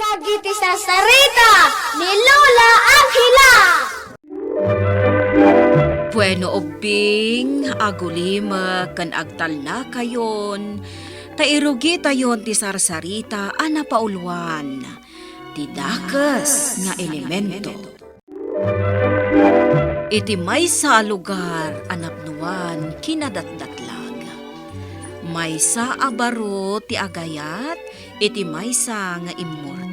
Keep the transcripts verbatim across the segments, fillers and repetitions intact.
Dagiti sarsarita ni Lola Angela. Bueno, ubbing, agulimek ken agtalnakayon, ta irugitayon ti sarsarita a napauluan, ti dakes nga elemento. Iti maysa a lugar a napnuan kinadatdatlag, maysa a baro ti agayat iti maysa nga immortal.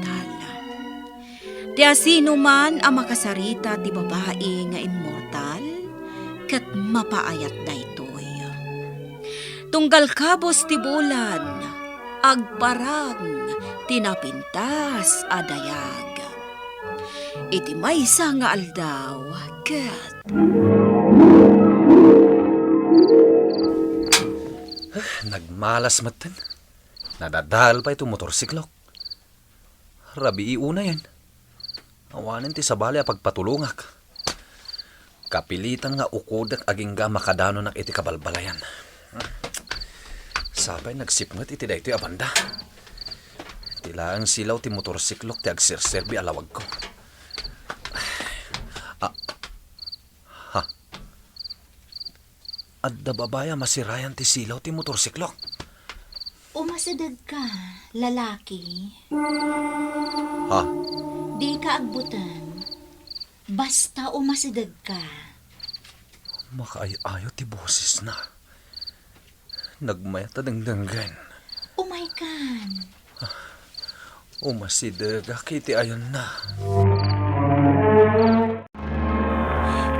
Ti asinoman a makasarita ti babai nga immortal, ket mapaayat daytoy. Tunggal kabus ti bulan, agparang ti napintas a dayag. Iti maysa nga aldaw, ket Nagmalas metten. Nadadael pay ti motorsiklok. Rabii unayen. Awanen ti sabali a pagpatulongak. Kapilitan nga ukodek agingga a makadanonak iti kabalbalayan. Sapay nagsipnget iti daytoy a banda. Ti laeng silaw ti motorsiklok ti agserserbi a lawagko. Ah, ha. Adda babai a masirayan ti silaw ti motorsiklok. Umasidegka, lalaki. Ha? Dika agbuteng. Basta umasidegka. Makaay-ayo ti bosesna. Nagmayat a dengdenggen. Umaykan. Umasidegak iti ayonna.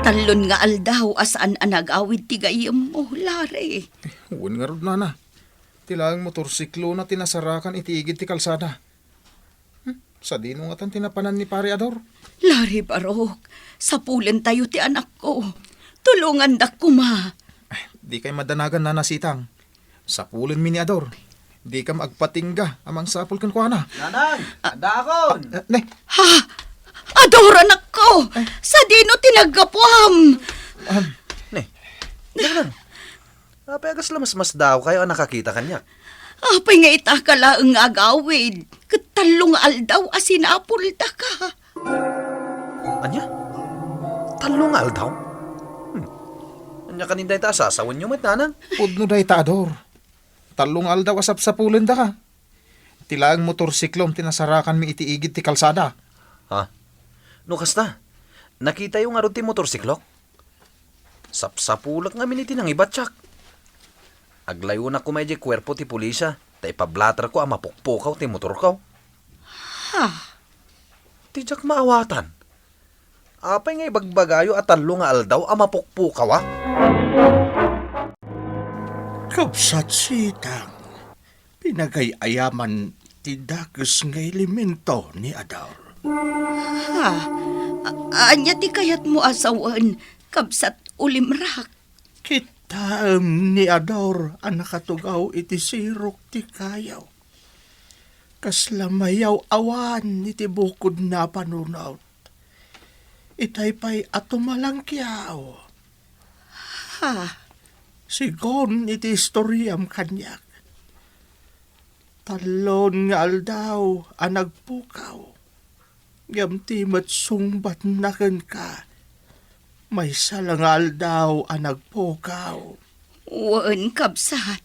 Tallon nga aldaw a saan a nagawid ti gayyemmo, Larry. Wen ngarud, nana. Ti laeng motorsiklona ti nasarakan iti igid ti kalsada. Hmm, sadino ngatan ti napanan ni Pare Ador? Larry Barok, sapulentayo ti anakko. Tulongandak koma. Ay, dikay madanagan, Nana Sitang. Sapulenmi ni Ador. Dikam agpatingga a mangsapul kenkuana. Nanang, addaakon. Ah, ne. Ha? Ador, anakko! Sadino ti naggapuam? Um, Ne. Nanang, apay a kasla masmasdaawkayo a nakakita kaniak? Apay nga itaka laeng nga agawid, ket tallo nga aldaw a sinapuldaka. Ania? Tallo nga aldaw? Hmm. Ania kanin dayta a sasawenyo met, nanang? Pudno dayta, Ador. Tallo nga aldaw a sapsapulendaka. Ti laeng motorsiklom ti nasarakanmi iti igid ti kalsada. Ha? No kasta, nakitayo ngarud ti motorsiklok? Sapsapulek ngamin iti nangibatiak. Aglayonak koma idiay kuerpo ti pulisia ta ipablaterko a mapukpukaw ti motorko. Ha? Ti diak maawatan. Apay nga ibagbagayo a tallo nga aldaw a mapukpukaw, a? Kabsat Sitang, pinagay-ayaman ti dakes nga elemento ni Ador. Ha? A-, ania ti kayatmo a sawen, kabsat ulimrak? Kitaem ni Ador a nakatugaw iti sirok ti kayo. Kasla mayaw-awan iti bukodna a panunot. Itay pay a tumalangkiaw. Ha? Sigun iti istoriam kaniak. Tallon nga aldaw a nagpukaw. Ngem ti met sungbatna kenka, maysa la nga aldaw a nagpukaw. Wen, kabsat,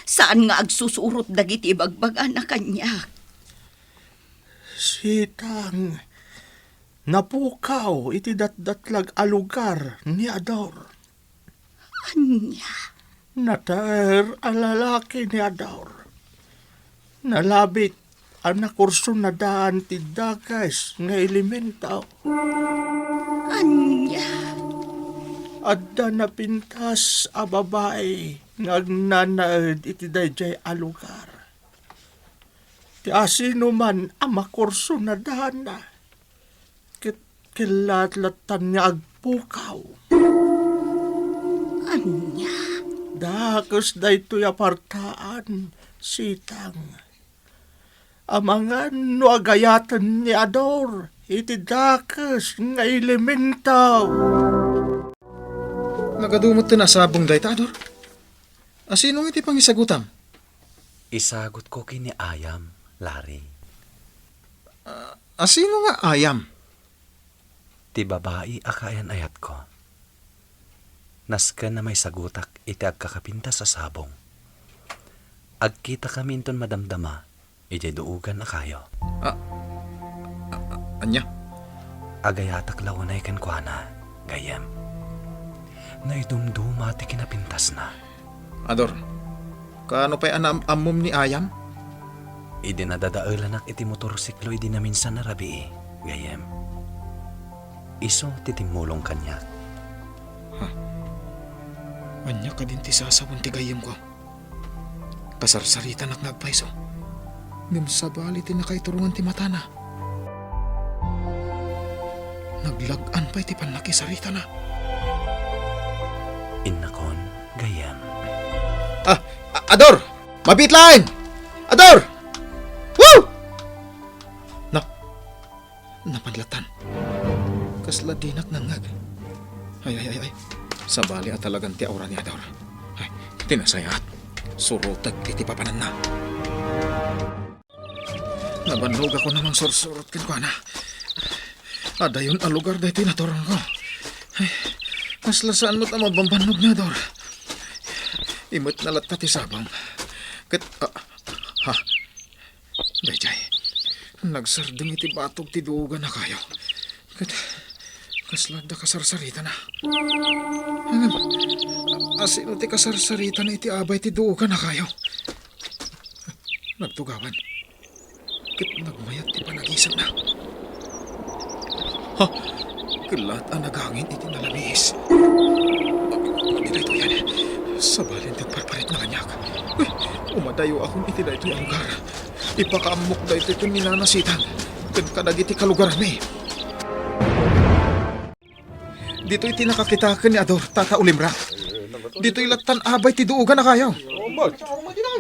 saan nga agsusurot dagiti ibagbagana kaniak. Sitang, napukaw iti datdatlag a lugar ni Ador. Ania? Nataer a lalaki ni Ador. Nalabit a nakursonadan ti dakes nga elemento. Ania? Adda napintas a babai nga agnanaed iti daydiay a lugar. Ti asinoman a makursonadanna, ket kellat lattan nga agpukaw. Ania? Dakes daytoy a partaan, Sitang. Amangan no agayaten ni Ador iti dakes nga elemento. Nagadu met ti nasabong dayta, Ador? Asino iti pangisagutam? Isagutko ken ni Ayam, Larry. Asino nga ayam? Ti babai a kaayan-ayatko. Nasken a maisagutak iti agkakapintas a sabong. Agkitakami inton madamdama idiay duogan a kayo. A-, a-, a-, ania? Agayatak la unay kenkuana, gayyem. Naidumduma ti kinapintasna. Ador, kaano pay a naam-ammom ni ayam? Idi nadadaelanak iti motorsiklo idi naminsan a rabii, gayyem. Isu ti timmulong kaniak. Ha? Ania kadin ti sasawen ti gayyemko? Kasarsaritanak nga agpayso. Ngem sabali ti nakaiturongan ti matana. Naglag-an pay ti pannakisaritana. Innakon, gayyem. Ah, a-, Ador! Mabiit laeng! Ador! Woo! Na, napan lattan. Kasla dinak nangngeg. Ay, ay, ay, ay. Sabali a talagan ti aura ni Ador. Ay, ti nasayaat. Surotek iti papananna. Nabannogakon a mangsursurot kenkuana. Adayon a lugar daytoy naturonko. Ay, kasla saan met a mabambannog ni Ador. Imetna latta ti sabong. Ket, ah, ha? Daydiay, nagsardeng iti batog ti duogan a kayo. Ket, kasla adda kasarsaritana. Ngem, a-, asino ti kasarsaritana iti abay ti duogan a kayo? Nagtugawan. Ket nagmayat ti panagisemna. Ha? Kellaat a nagangin iti nalamiis. Adi daytoyen. Sabalen ti agparparitna kaniak. Uy, umadayoakon iti daytoy a lugar. Ipakaammok daytoy ken ni Nana Sitang ken kadagiti kalugarmi. Ditoy ti nakakitaken ni Ador, Tata Ulimra. Ditoy lattan abay ti duogan a kayo.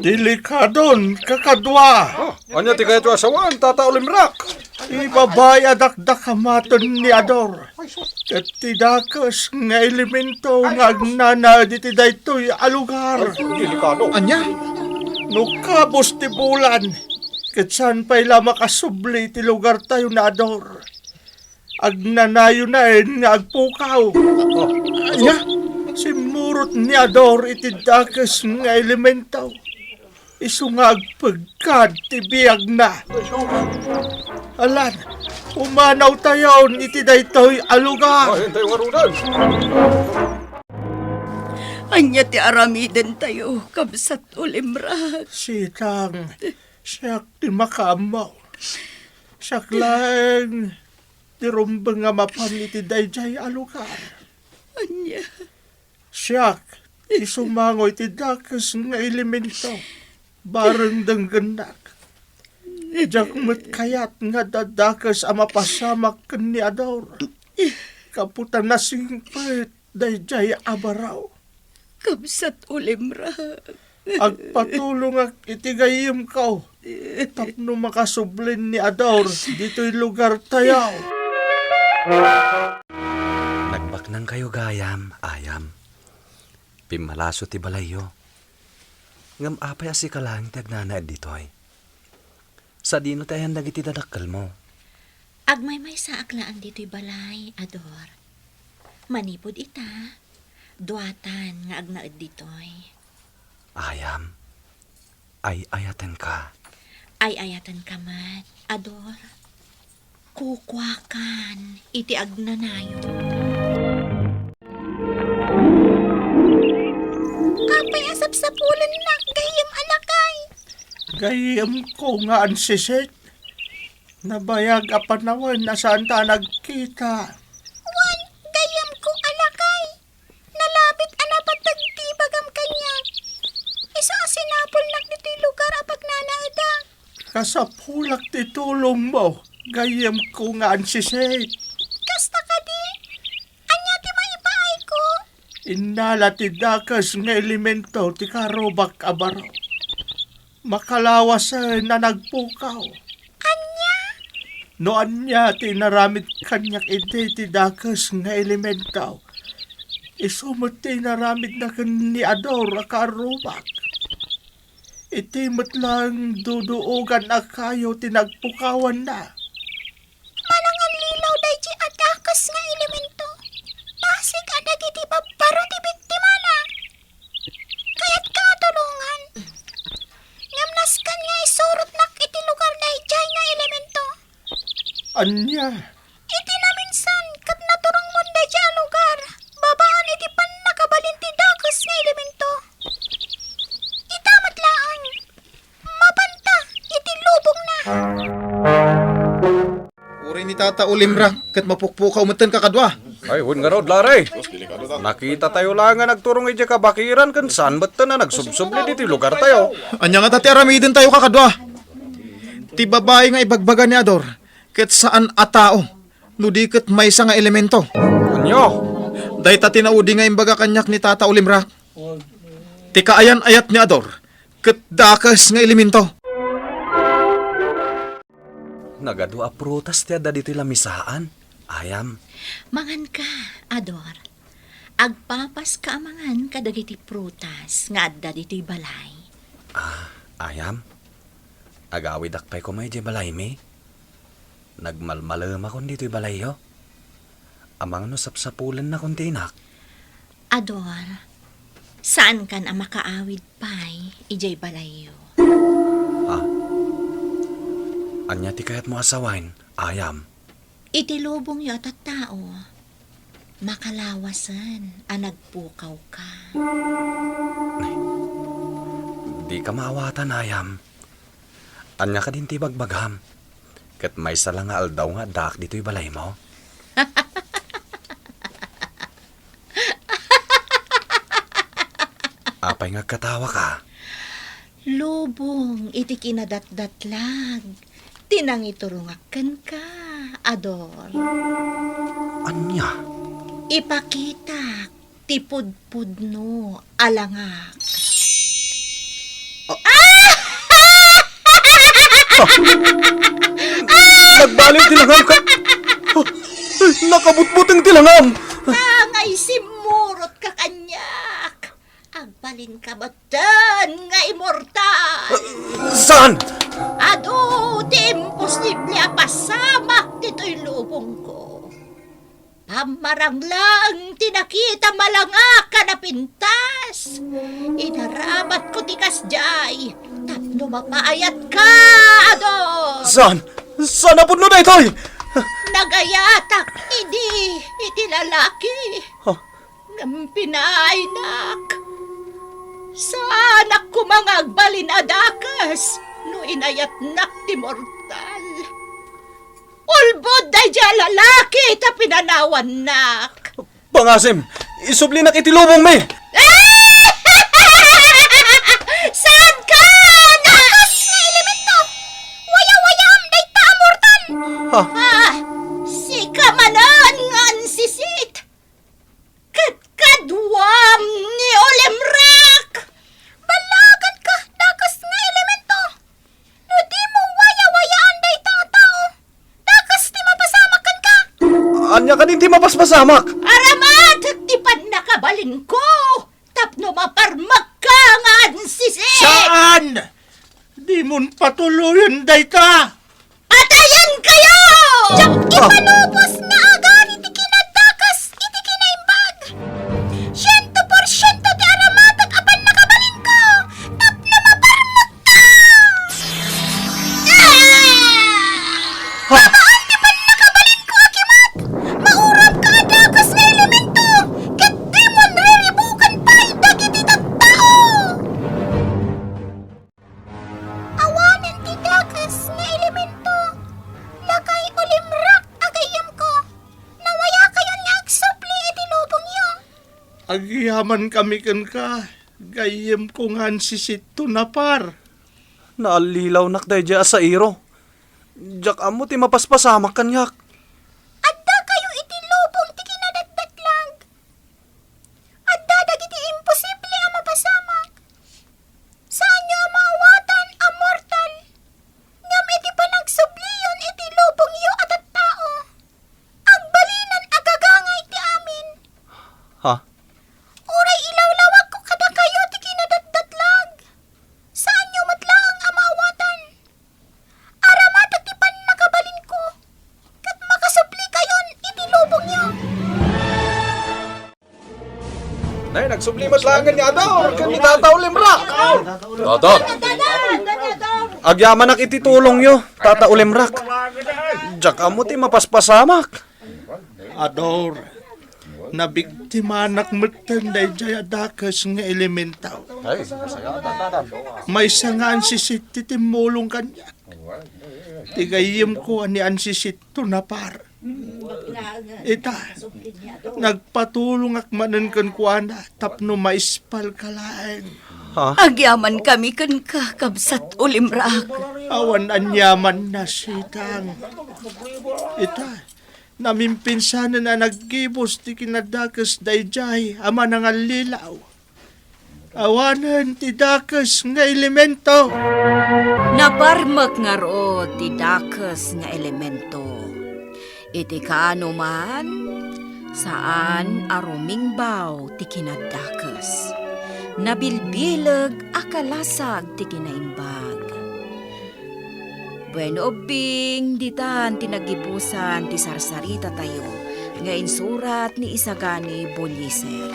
Delikadon, kakadua. Ah, ania ti kayatyo a sawen, Tata Ulimra? Ti babai a dakdakamaten ni Ador. Ket ti dakes nga elemento nga agnanaed iti daytoy a lugar. Ay, delikado. Ania? No kabus ti bulan, ket saan pay la makasubli ti lugartayo ni Ador. Agnanayonaen nga agpukaw. Ania? Simmurot ni Ador iti dakes nga elemento. Isu nga agpegkad ti biagna. Alan, pumanawtayon iti daytoy a lugar. Ay, intayo ngaruden. Ania ti aramidentayo, kabsat Ulimrak? Sitang, siak ti makaammo. Siak laeng ti rumbeng a mapan iti daydiay a lugar. Ania? Siak ti sumango iti dakes nga elemento, bareng denggennak. Diak met kayat nga adda dakes a mapasamak ken ni Ador. Gapu ta nasingpet daydiay a baro. Kabsat Ulimrak. Agpatulongak iti gayyemko tapno makasubli ni Ador ditoy lugartayo. Nagbaknangkayo gayam, ayam. Pimmalaso ti balayyo. Ngem apay a sika laeng ti agnanaed ditoy? Sadino ti ayan dagiti dadakkelmo? Agmaymaysaak laeng ditoy balay, Ador. Manipud ita, duatan nga agnaed ditoy. Ayam, ay-ayatenka. Ay-ayatenka met, Ador. Kukuakan iti agnanayon. Apay a sapsapulennak, gayyem a lakay? Gayyemko nga ansisit. Nabayag a panawen a saanta a nagkita. Wen, gayyemko a lakay. Nalabit a napateg ti ibagam kaniak. Isu a sinapulnak ditoy lugar a pagnanaedak. Kasapulak ti tulongmo, gayyemko nga ansisit. Kasta kadi? Ania ti maipaayko? Innala ti dakes nga elemento ti karrubak a baro. Makalawasen a nagpukaw. Ania? No ania ti inaramid kaniak idi ti dakes nga elemento, isu met ti inaramidna ken ni Ador a karrubak. Iti met laeng duduogan a kayo ti nagpukawanna. Ania? Iti naminsan, ket naturongmon daydiay a lugar, babaan iti pannakabalin ti dakes nga elemento. Ita met laeng, mapanta iti lubongna. Uray ni Tata Ulimrak, ket mapukpukaw metten, kakadua. Ay, wen ngarud, Larry. Nakitatayo laeng nga nagturong idiay kabakiran ken saan metten a nagsubsubli ditoy lugartayo. Ania ngata ti aramidentayo, kakadua? Ti babai nga ibagbaga ni Ador, ket saan a tao, no di ket maysa nga elemento. Ania? Dayta ti naudi nga imbaga kaniak ni Tata Ulimrak. Ti kaayan-ayat ni Ador, ket dakes nga elemento. Nagadu a prutas ti adda ditoy lamisaan, Ayam. Manganka, Ador. Agpapaska a mangan kadagiti prutas nga adda ditoy balay. Ah, Ayam. Agawidak pay koma idiay balaymi. Nagmalmalemakon ditoy balayyo. Amangan no sapsapulennakon ti inak. Ador, saankan a makaawid pay idiay balayyo. Ha? Ania ti kayatmo a sawen, Ayam? Iti lubongyo a tattao, makalawasen a nagpukawka. Dika maawatan, Ayam. Ania kadin ti ibagbagam? Ket maysa la nga aldaw nga addaak ditoy balaymo. Apay nga agkatawaka? Lubong iti kinadatdatlag ti nangiturongak kenka, Ador. Ania? Ipakitak ti pudpudno a langak. Ah! Ah! Nagbaliw ti langam ka. Ah! Ay, nakabutbuteng ti langam. Angay simmurotka kaniak. Agbalinka metten nga immortal. Ah, saan? Adu ti imposible a pasamak ditoy lubongko. Pammarang lang ti nakitam a langak a napintas. Inaramatko ti kasdiay tapno mapaayatka, Ador. Saan? Saan a pudno daytoy? Nagayatak idi iti lalaki. Ha? Ngem pinaaynak. Saanak koma nga agbalin a dakes no inayatnak ti mortal. Ulbod daydiay a lalaki ta pinanawannak. Pangasim, isublinak iti lubongmi. Saanka! Dakes nga elemento! Wayawayaam dayta a mortal! Ha? Ah, sika manen nga ansisit! Ket kaduam ni Olimrak! Ballagenka, dakes nga elemento! No dimo wayawayaan dayta a tao, dakes ti mapasamak kenka! Ania kadin ti mapaspasamak? Aramatek ti pannakabalinko tapno maparmekka nga ansisit! Saan? Dimon patuloyen dayta! Patayenkayo! Diak ipalubos nga agari ti kinadakes iti kinaimbag! Siento porsiento ti aramatek a pannakabalinko tapno maparmekka! Ah! Babaan ti pannakabalinko a kimak! Mauramka a dakes nga elemento, ket dimon riribuken pay dagiti tattao! Awanen ti dakes nga elemento, lakay Olimrak a gayyemko, nawayakayon nga agsubli iti lubongyo. Agyamankami kenka, gayyemko nga ansisitto, Napar. Naallilawnak daydiay a sairo. Diak ammo ti mapaspasamak kaniak. Addakayo iti lubong ti kinadatdatlag. Adda dagiti imposible a mapasamak. Saanyo a maawatan a mortal, ngem iti panagsubliyon iti lubongyo a tattao, agbalinan a gagangay ti amin. Ha? Uray ilawlawagko kadakayo ti kinadatdatlag. Saanyo met laeng a maawatan. Aramatek ti pannakabalinko, ket makasublikayon iti lubongyo. Nay, nagsubli met laengen ni Ador ken ni Tata Ulimrak. Ador. Agyamanak iti tulongyo, Tata Ulimrak. Diak ammo ti mapaspasamak. Ador, nabiktimanak metten daydiay a dakes nga elemento. Ay, masaya. Maysa nga ansisit ti timmulong kaniak. Ti gayyemko a ni ansisitto napar. Ita, nagpatulongak manen kenkuana tapno maispalka laeng. Ha? Agyamankami kenka, kabsat ulimraak. Awan aniaman, Sitang. Ita, namimpinsanen a naggibus ti kinadakes daydiay a manangallilaw. Awanen ti dakes nga elemento. Naparmek ngarud ti dakes nga elemento. Iti kaanoman, saan a rumingbaw ti kinadakes. Nabilbileg a kalasag ti kinaimbag. Bueno, ubbing, ditan ti naggibusan ti sarsarita tayo nga insurat ni Isagani Buliser.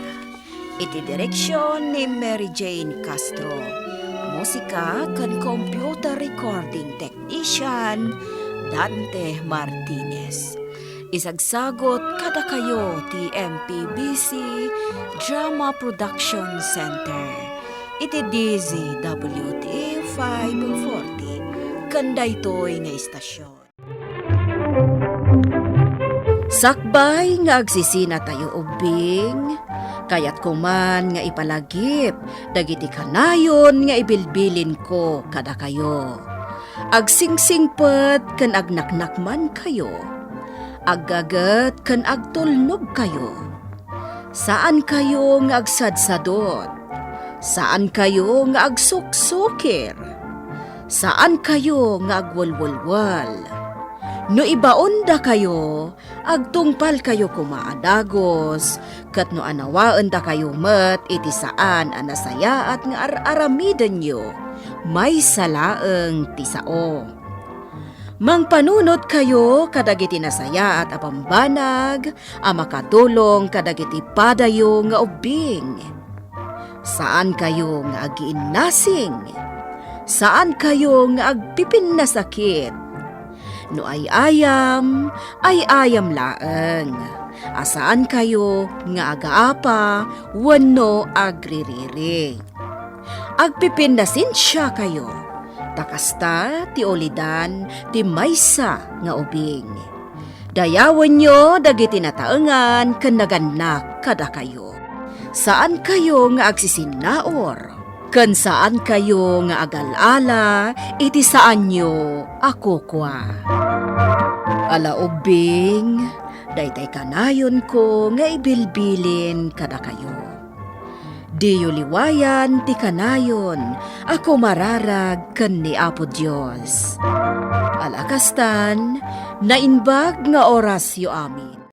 Iti direksyon ni Mary Jane Castro. Musika ken computer recording technician, Dante Martinez. Isagsagot kadakayo ti M P B C Drama Production Center iti D Z W T five forty ken daytoy nga istasyon. Sakbay nga agsisinatayo ubbing, kayatko man nga ipalagip dagiti kanayon nga ibilbilinko kadakayo. Agsingsingpet ken agnaknakmankayo. Aggaget ken agtulnogkayo. Saankayo nga agsadsadot. Saankayo nga agsuksukir. Saankayo nga agwelwelwel. No ibaondakayo, agtungpalkayo koma a dagus, ket no anawaendakayo met iti saan a nasayaat nga ar-aramidenyo, maysa laeng ti sao. Mangpanunotkayo kadagiti nasayaat a bambanag a makatulong kadagiti padayo nga ubbing. Saankayo nga agiinnasing. Saankayo nga agpipinnasakit. No ay-ayam, ay-ayam laeng. A saankayo nga agaapa wenno agririri. Agpipinnasensiakayo, ta kasta ti ulidan ti maysa nga ubing. Dayawenyo dagiti nataengan ken nagannak kadakayo. Saankayo nga agsisinnaur, ken saankayo nga agal-ala iti saanyo a kukua. Ala ubbing, daytay kanayonko nga ibilbilin kadakayo. Diyo liwayan ti kanayon a kumararag ken ni Apo Dios. Ala kastan, naimbag nga orasyo amin.